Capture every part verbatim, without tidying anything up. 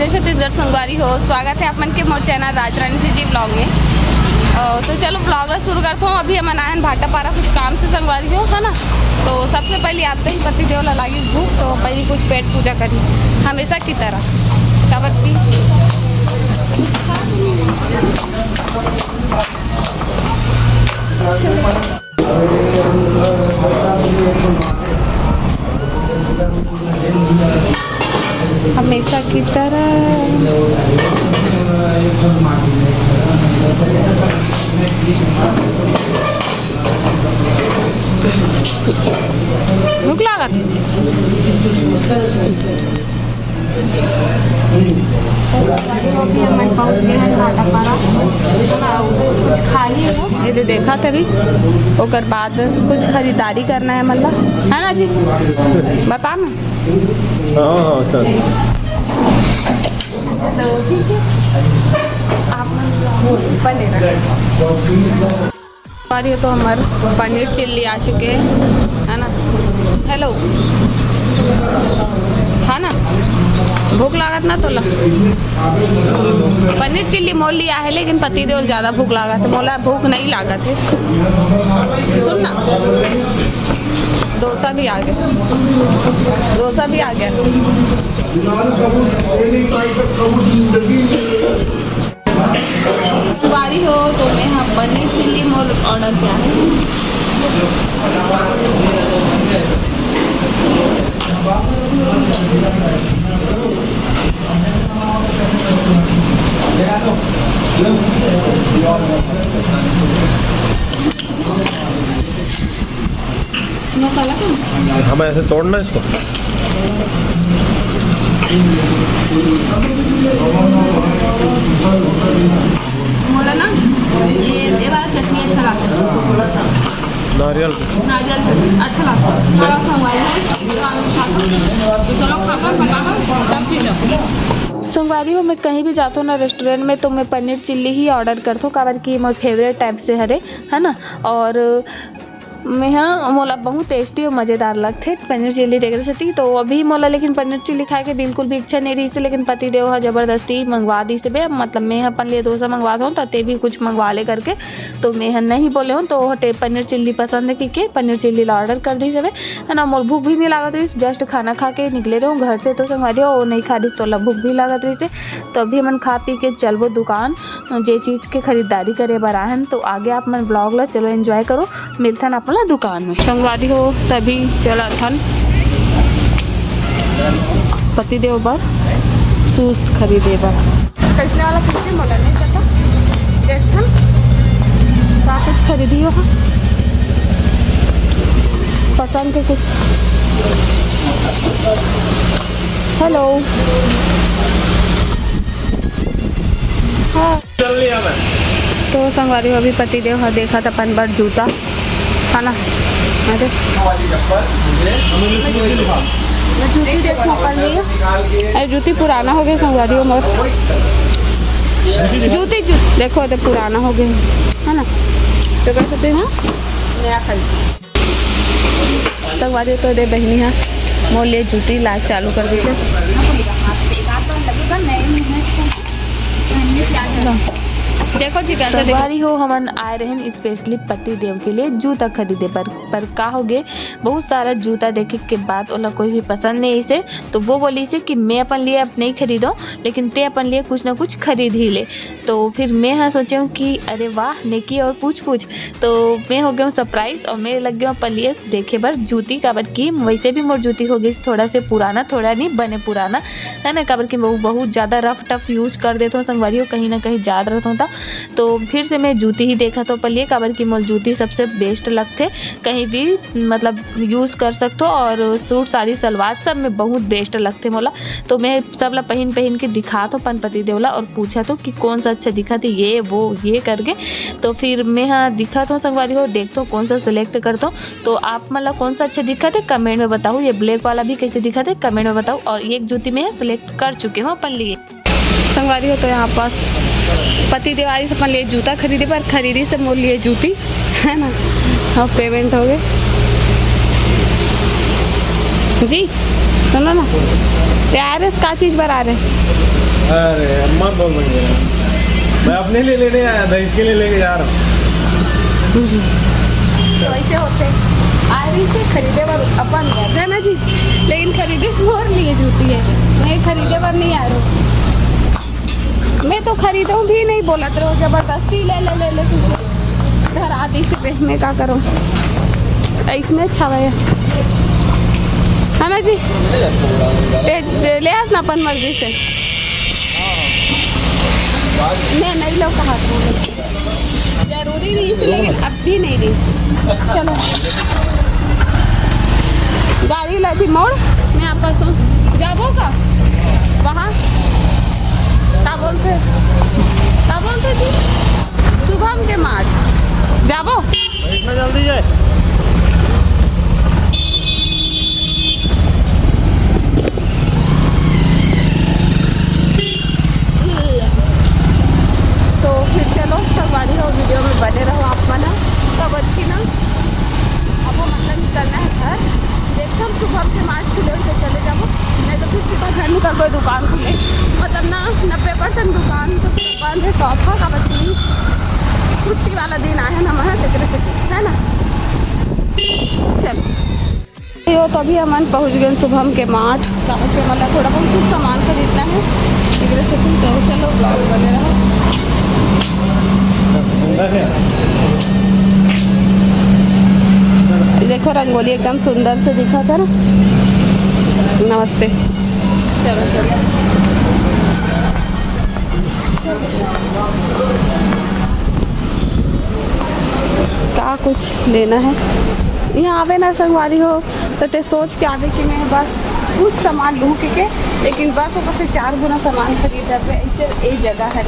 जय छत्तीसगढ़ संगवारी हो, स्वागत है आप मन के मोर चैनल राजरानी सीजी ब्लॉग में। अ, तो चलो ब्लॉग ला शुरू करत हूँ। अभी हमन आए हन भाटापारा कुछ काम से संगवारी हो, है ना। तो सबसे पहले आते ही पति देव ला लागी भूख, तो पहले कुछ पेट पूजा करी हमेशा की तरह। काबर कि कुछ खा हमेशा की तरह। भूख लागत हे। तो संगवारी हो, अभी हमन पहुंच गए हैं भाटापारा। हाँ, कुछ खा लिए हो, ये दे देखा तभी, ओकर बाद कुछ खरीदारी करना है, मतलब, है ना जी? बता ना। हाँ, हाँ, सर। तो ठीक है, आप मन बने रहो। और ये तो हमार पनीर चिल्ली आ चुके हैं, है ना। हेलो, खा ना, भूख लागत ना तोला? पनीर चिल्ली मोर लिए आहे, लेकिन पति देव ल ज्यादा भूख लागत है, मोला भूख नहीं लागत है। सुन ना, डोसा भी आ गया, डोसा भी आ गया। संगवारी हो, तो मैं ह पनीर चिल्ली मोर ऑर्डर किया है। मसाला कौन? हमें ऐसे तोड़ना इसको। मोला ना ये, ये वाला चटनी अच्छा लगता है। नारियल। नारियल चटनी अच्छा लगता है। थोड़ा सा हुआ है। तो चलो खाकर फटाफट तब पी जाओ। संगवारी हो, मैं कहीं भी जाता हूँ ना रेस्टोरेंट में, तो मैं पनीर चिल्ली ही ऑर्डर करता हूँ, काबर कि मोर फेवरेट टाइप से हरे, है ना। और मैं ह, मोला बहुत टेस्टी और मज़ेदार लगथे पनीर चिल्ली, तेकर सेती। तो अभी मोला लेकिन पनीर चिल्ली खाए के बिल्कुल भी इच्छा नहीं रहिस हे, लेकिन पति देव ह जबरदस्ती मंगवा दिस हे बे। मतलब, मैं ह अपन लिए डोसा मंगवात हूँ, तो ते भी कुछ मंगवा ले करके। तो मैं ह नहीं बोले हूँ, तो ओह टे-, पनीर चिल्ली पसंद है कहिके पनीर चिल्ली ला ऑर्डर कर दिस हे बे, है ना। मोर भूख भी नहीं लागत रहिस, just खाना खा के निकले रहूँ घर से। तो संगवारी हो, वो नहीं खा दिस, तो ओला भूख भी लागत रहिस हे। तो अभी हमन खा पी के चलबो दुकान, जे चीज़ के खरीदारी करे बर आहन। तो आगे आप मन ब्लॉग ला चलो एंजॉय करो, मिलथन आप मन ला दुकान में। संगवारी हो, तभी चलत हन पति देव बर शूज खरीदे बर। कैसने वाला खरीदे मोला नहीं पता, देखथन का कुछ खरीदी हो पसंद के कुछ। हेलो, हाँ। तो संगवारी हो, अभी पति देव ह देखत अपन बर जूता, है ना। अरे, मैं जूती देखो अपन लिए। अरे, जूती पुराना हो गया संगवारी हो मोर। जूती, जूती देखो, तो पुराना हो गया, है ना। तो कैसे थे, हाँ, नया खरीद। संगवारी हो, तो दे बहिनी ह मोर लिए जूती लाए चालू कर दिस हे। देखो जी, कैसे देखो। संगवारी हो, हमन आए रहन स्पेशली पति देव के लिए जूता खरीदे बर, पर का हो गे, बहुत सारा जूता देखे के बाद ओला कोई भी पसंद नहीं आइस हे, तो वो बोलिस हे कि मैं अपन लिए अब नहीं खरीदो, लेकिन ते अपन लिए कुछ ना कुछ खरीद ही ले। तो फिर मैं ह सोचे हूँ कि अरे वाह, नेकी और पूछ पूछ। तो मैं हो गया हूँ सरप्राइज और मैं लग गया हूँ अपन लिए देखे बर जूती, काबर कि वैसे भी मोर जूती हो गई थोड़ा से पुराना, थोड़ा नहीं बने पुराना, है ना, काबर कि मैं बहुत ज़्यादा रफ टफ यूज कर देता हूँ संगवारी हो, कहीं ना कहीं जात रहता हूँ तो। तो फिर से मैं जूती ही देखा तो अपन लिए, काबर कि मोर जूती सबसे बेस्ट लगथे, कहीं भी मतलब यूज कर सकथो और सूट साड़ी सलवार सब में बहुत बेस्ट लगथे मोला। तो मैं सब ला पहिन पहिन के दिखात हों अपन पति देव ला और पूछत हों कि कौन सा अच्छा दिखत हे, ये वो ये करके। तो फिर मैं ह दिखात हों संगवारी हो, देखत हों कौन सा सिलेक्ट करत हों। तो आप मन ला कौन सा अच्छा दिखत हे कमेंट में बताओ, ये ब्लैक वाला भी कैसे दिखत हे कमेंट में बताओ। और ये एक जूती मैं सिलेक्ट कर चुके हूँ अपन लिए। संगवारी हो, तो यहाँ पास पति देव आइस अपन लिए जूता खरीदे बर, खरीदिस मोर लिए जूती, है ना। अब पेमेंट हो गए जी, सुनो ना, ते आ रहे का चीज बर आ रहे? अरे, मत बोल भैया, मैं अपने लिए लेने आया था, इसके लिए लेके जा रहा हूँ। तो ऐसे होथे, आए रहिसे खरीदे बर अपन बर, है ना जी? लेकिन खरीदे मोर लिए जूती है, मैं खरीदे बर नहीं आ रहा हूँ। मैं तो खरीदूं भी नहीं बोलत रहो, जबरदस्ती ले ले ले ले तुझे घर आती से पे मैं का करूं? ऐसने अच्छा है, है ना जी? ते ले आस ना अपन मर्जी से। मैं नहीं लो कहा था, जरूरी नहीं थी, लेकिन अब भी नहीं रही। चलो, गाड़ी ला थी मोड़, मैं आपस जाबो का वहाँ, का बोलते, का बोलते जी, शुभम के मार्ट जाबो। इतना जल्दी जाए। तो फिर चलो, संगवारी हो, वीडियो में बने रहो आप मन। तब अच्छी ना, अब हम मतलब निकलना है घर। देखो, हम सुबह के मार्ट खुले होते चले जाबो, नहीं तो फिर सीधा घर निकल कोई दुकान खुले, मतलब ना, नब्बे परसेंट दुकान तो पूरा बंद है, शॉप का बस छुट्टी वाला दिन आया ना, वहाँ से, है ना? चल यो, तो अभी हमन पहुँच गए शुभम के मार्ट, काबर के मतलब थोड़ा बहुत कुछ सामान खरीदना है, एकरे से कुछ तो चलो, ब्लॉग बने रहो। देखो, रंगोली एकदम सुंदर से दिखा था ना। नमस्ते। चलो, चलो। का कुछ लेना है, यहाँ आवे ना संगवारी हो, तो ते सोच के आवे कि मैं बस कुछ सामान लूँ के, लेकिन बस ऊपर से चार गुना सामान खरीद जाते, ऐसे ये जगह है।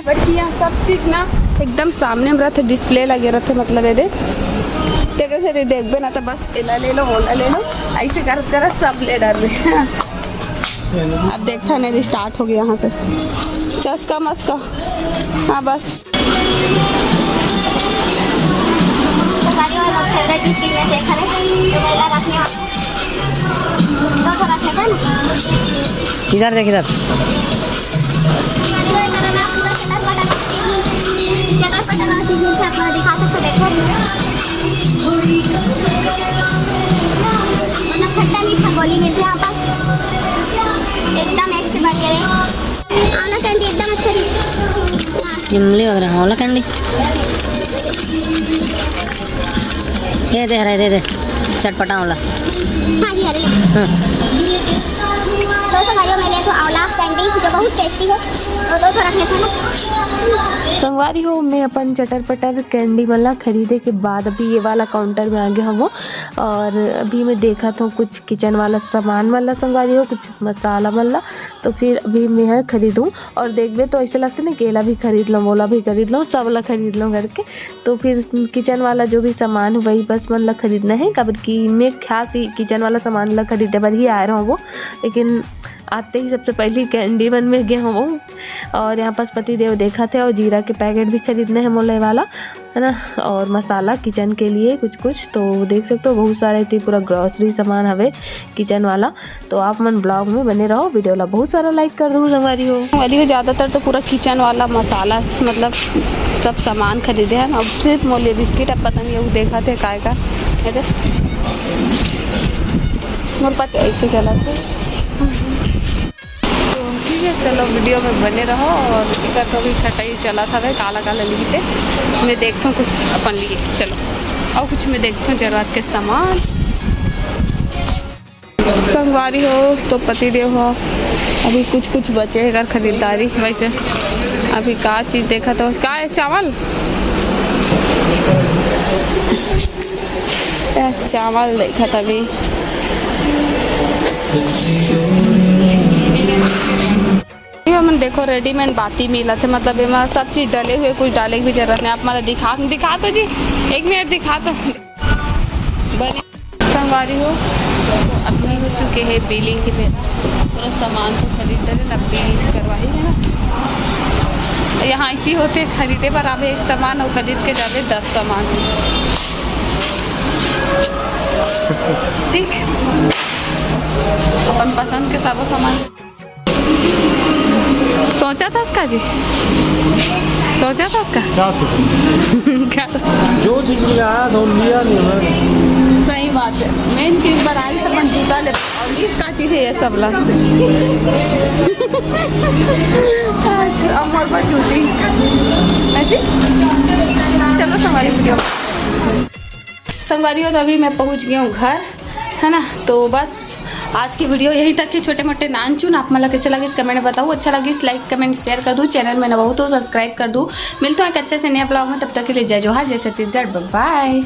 बट यहाँ सब चीज ना एकदम सामने में रहते, डिस्प्ले लगे रहते, मतलब ये दे, तेरे से देखबे ना तो बस एला ले लो, ओला ले लो, ऐसे करत करत सब ले डाल रहे हैं। अब देखा नहीं, स्टार्ट हो गया यहाँ से चस्का मस्का। हाँ बस। तो सारी और फेवरेट डिश में से एक है, तो पहला रखने वाला, दो ठो रखने का ना। इधर देख, इधर। सारी और करना पूरा चटर पटर, चटर पटर वाला चीज मिलता है, अपना दिखा सकते, देखो। मतलब खट्टा मीठा गोली मिलते हैं यहाँ पर, एकदम एक से बढ़ के। आंवला कैंडी एकदम अच्छा रही। इमली वगैरह, आंवला कैंडी। ये दे, हरे दे दे, चटपटा आंवला। हाँ जी, हरे। हाँ। दोस्तों, भाइयों, मैं ले तो आंवला कैंडी, जो बहुत टेस्टी है, और दो ठो रख लेते हैं। संगवारी हो, मैं अपन चटर पटर कैंडी मन ला खरीदे के बाद अभी ये वाला काउंटर में आ गया हूँ, और अभी मैं देखत हूँ कुछ किचन वाला सामान मन ला, संगवारी हो, कुछ मसाला मन ला। तो फिर अभी मैं ह खरीदूँ, और देखबे तो ऐसे लगते ना, केला भी खरीद लो, मोला भी खरीद लो, सब ला खरीद लो करके। तो फिर किचन वाला जो भी सामान हो, वही बस मन ला खरीदना है, काबर कि मैं खास ही किचन वाला सामान ला खरीदे बर ही आए रहूँ वो। लेकिन आते ही सबसे पहले कैंडी मन में गए हूँ, और यहाँ पास पति देव देखा थे, और जीरा के पैकेट भी खरीदना है मोला ये वाला, है ना, और मसाला किचन के लिए कुछ कुछ। तो देख सकते हो, बहुत सारे इतनी पूरा ग्रोसरी सामान हवे किचन वाला। तो आप मन ब्लॉग में बने रहो, वीडियो ला बहुत सारा लाइक कर दो संगवारी हो। वाली हो, ज़्यादातर तो पूरा किचन वाला मसाला, मतलब सब सामान खरीदे हैं। अब सिर्फ मोर लिए बिस्किट, अब पता नहीं वो देखा थे काय का, ये दे। मोर पति ऐसे चला थे। तो ठीक है, चलो वीडियो में बने रहो। और इसी का तो अभी छटाई चला था भाई, काला काला लिखते। मैं देखता हूँ कुछ अपन लिए, चलो। और कुछ मैं देखता हूँ जरूरत के सामान। संगवारी हो, तो पति देव हो, अभी कुछ कुछ बचे है कर खरीदारी। वैसे अभी का चीज देखा तो का है, चावल? ए, चावल देखा तभी। ये मन देखो, रेडीमेड बाती मिलत है, मतलब एमा सब चीज डले हुए, कुछ डाले की भी जरूरत नहीं। आप मतलब दिखा, दिखा तो जी, एक मिनट दिखा तो। बनी संगवारी हो, अभी हो चुके हैं बिलिंग के बेरा। पूरा सामान तो खरीद डरे ना, बिलिंग करवाही है ना। यहाँ ऐसी होते, खरीदे बर आवे एक सामान और खरीद के जावे दस सामान। ठीक, अपन पसंद के सबो सामान। सोचा था उसका जी, सोचा था उसका। क्या सोचें? क्या? जो चीज में आया था, वो लिया नहीं मैं। सही बात है, मेन चीज बनाई सब मन जूता ले और लीफ का चीज है ये सब ला। अमर पर जूती। है जी? चलो संगवारी हो, संगवारी हो, तो अभी मैं पहुंच गई हूँ घर, है ना। तो बस आज की वीडियो यहीं तक के, छोटे मोटे नानचुन। आप मन ला कैसे लगिस कमेंट में बताओ, अच्छा लगिस लाइक कमेंट शेयर कर दो, चैनल में नवा हो तो सब्सक्राइब कर दो। मिलते हैं एक अच्छे से नए ब्लॉग में, तब तक के लिए जय जोहार, जय छत्तीसगढ़, बाय।